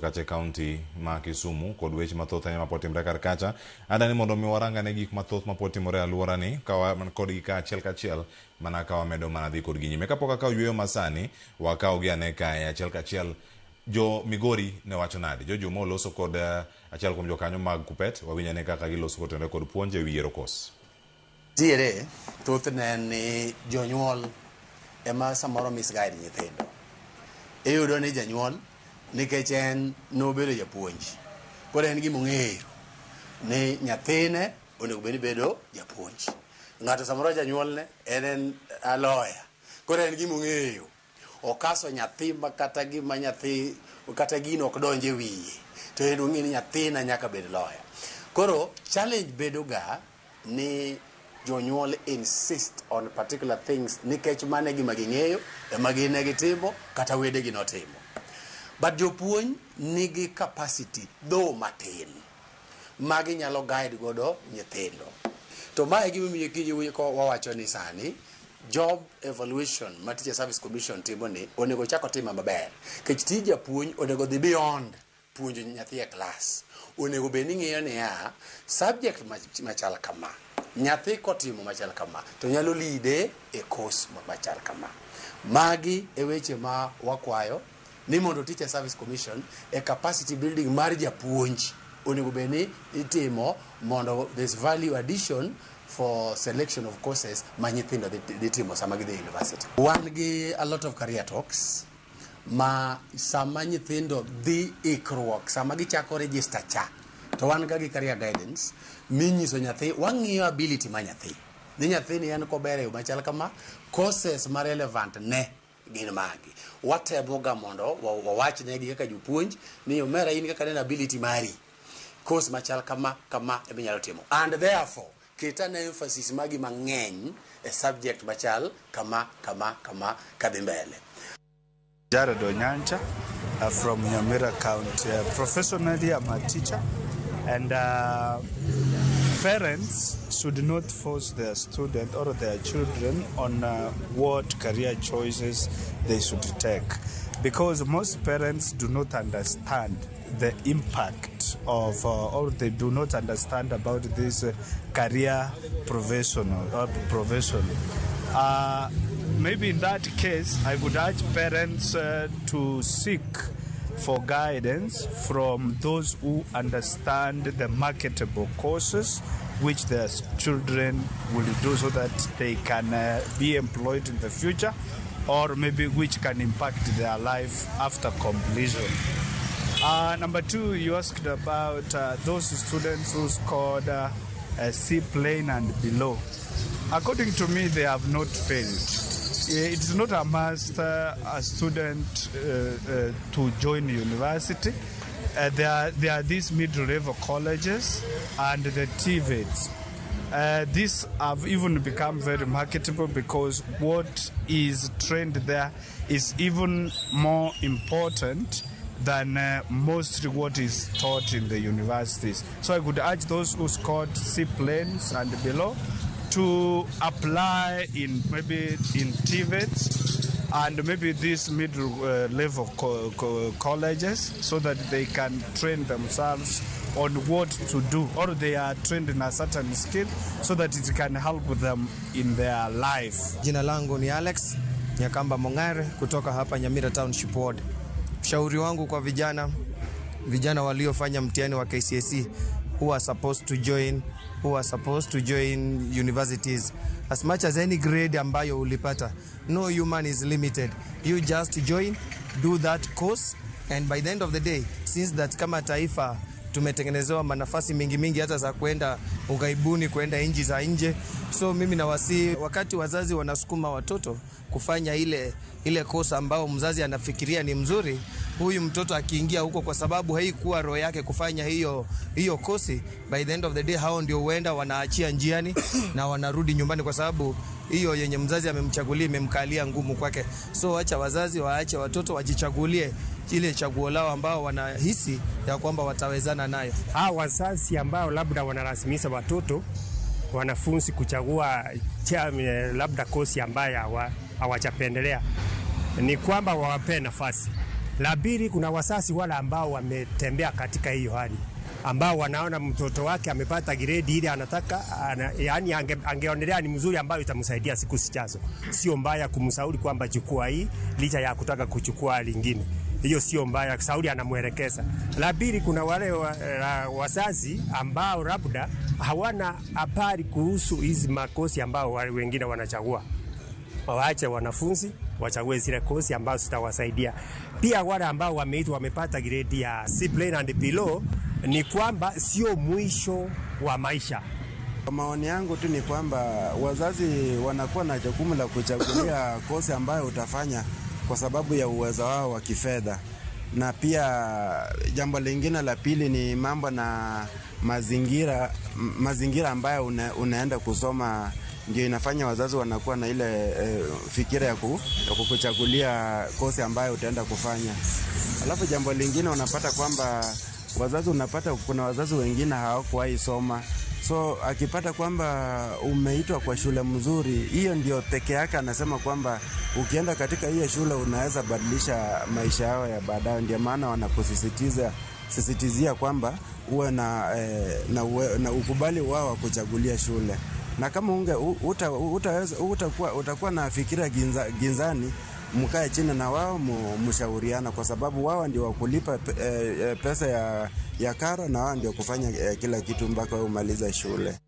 Kacha e kaunti ma Kisumu kod weche mathoth ahinya mapod timore kar kacha. Adani mondo mi warang ane gik mathoth mapod timore e aluora ni ka wan kodgi ka achiel kachiel mana ka wamedo mana dhi kodgi nyime. Kapok akawo yueyo masani, wakaw gi ane kae achiel kachiel. Jo Migori ne wacho nade? George Ouma oloso kod achiel kuom jokanyo mag Kuppet, wawinj ane kaka giloso kotenore kod puonj e wi yiero kos. Nitiere thothne en ni jonyuol ema samoro misguide nyithindo. Iyudo ni janyuol nikech en nobedo japuonj, koro en gima ong'eyo ni nyathine onego bed ni bedo japuonj. Ng'ato samoro janyuolne en a lawyer, koro en gima ong'eyo. Okaso nyathi ma kata gima nyathi kata gino ok donj e wiye, to en ong'eyo ni nyathina nyaka bed lawyer. Koro challenge bedo ga ni jonyuol insist on particular things nikech mano e gima ging'eyo, ema gin ne gitimo kata wedegi notimo. But jopuonj nigi capacity though matin ma ginyalo guide godo nyithindo. To mae e gimomiyo kiny wawacho ni sani job evaluation ma Teacher Service Commission timo ni onego chak otime maber. Nikech tij japuonj onego dhi beyond puonjo nyathi e klas. Onego bed ni ng'iyo niya, subject machal kama, nyathi kotimo machal kama, to nyalo lead e course machal kama. Magi e weche ma wakwayo ni mondo Teacher Service Commission e capacity building mar japuonj onego bed ni itimo mondo there's value addition for selection of courses ma nyithindo dhi timo sama gidhi university. Wan gi a lot of career talks ma sama nyithindo dhi ikruok, sama gichako register cha, to wan ga gi career guidance minyiso nyathi, wang'iyo ability ma nyathi. Ni nyathini en kober e yo machal kama, courses ma relevant ne gin magi. Watemo ga mondo wawach negi kaka jopuonj ni omera in kaka neno ability mari, course machal kama kama ema inyalo timo. And therefore, ket ane emphasis magi mang'eny e subject machal kama kama kama kadhi mbele. Jared Onyancha from Nyamira County. Professionally, I'm a teacher, and parents should not force their student or their children on what career choices they should take, because most parents do not understand the impact of, or they do not understand about this career professional or profession. Maybe in that case, I would urge parents to seek for guidance from those who understand the marketable courses which their children will do so that they can be employed in the future, or maybe which can impact their life after completion. Number two, you asked about those students who scored a C plain and below. According to me, they have not failed. It is not a must a student to join university. There are these middle-level colleges and the TVETs. These have even become very marketable because what is trained there is even more important than mostly what is taught in the universities. So I could urge those who scored C plains and below to apply in maybe in TVETs and maybe these middle level colleges so that they can train themselves on what to do, or they are trained in a certain skill so that it can help them in their life. Jina langu ni Alex Nyakamba Mong'are kutoka hapa Nyamira Township Ward. Ushauri wangu kwa vijana, vijana waliofanya mtihani wa KCSE who are supposed to join universities, as much as any grade ambayo ulipata, no human is limited. You just join, do that course, and by the end of the day, since that kama taifa tumetengenezewa manafasi mingi mingi hata za kwenda ughaibuni, kwenda nchi za nje. So mimi nawasihi, wakati wazazi wanasukuma watoto kufanya ile ile kosa ambao mzazi anafikiria ni mzuri, huyu mtoto akiingia huko, kwa sababu haikuwa roho yake kufanya hiyo hiyo kosi, by the end of the day hao ndio huenda wanaachia njiani na wanarudi nyumbani, kwa sababu hiyo yenye mzazi amemchagulia imemkalia ngumu kwake. So acha wazazi waache watoto wajichagulie ile chaguo lao ambao wanahisi ya kwamba watawezana nayo. Hawa wazazi ambao labda wanalazimisha watoto wanafunzi kuchagua labda kosi ambayo hawajapendelea, ni kwamba wawapee nafasi. La pili, kuna wazazi wale ambao wametembea katika hiyo hali ambao wanaona mtoto wake amepata grade ile anataka yaani angeonelea ni mzuri ambayo itamsaidia siku zijazo. Sio mbaya kumshauri kwamba chukua hii licha ya kutaka kuchukua lingine. Hiyo sio mbaya, sauli anamwelekeza. La pili, kuna wale wazazi ambao labda hawana habari kuhusu hizi makosi ambao wale wengine wanachagua. Waache wanafunzi wachague zile kosi ambazo zitawasaidia. Pia wale ambao wameitwa wamepata grade ya C plain and below, ni kwamba sio mwisho wa maisha. Kwa maoni yangu tu ni kwamba wazazi wanakuwa na jukumu la kuchagulia kosi ambayo utafanya kwa sababu ya uwezo wao wa kifedha, na pia jambo lingine la pili ni mambo na mazingira ambayo unaenda kusoma, ndio inafanya wazazi wanakuwa na ile fikira ya kukuchagulia kosi ambayo utaenda kufanya. Alafu jambo lingine unapata kwamba wazazi, unapata kuna wazazi wengine hawakuwahi soma, so akipata kwamba umeitwa kwa shule mzuri, hiyo ndio peke yake anasema kwamba ukienda katika hiyo shule unaweza badilisha maisha yao ya baadaye. Ndio maana wanakusisitiza sisitizia kwamba uwe na ukubali wao wa kuchagulia shule, na kama utakuwa na fikira ginzani, mkae chini na wao mshauriana, kwa sababu wao ndio wakulipa pesa ya karo na wao ndio kufanya kila kitu mpaka umalize shule.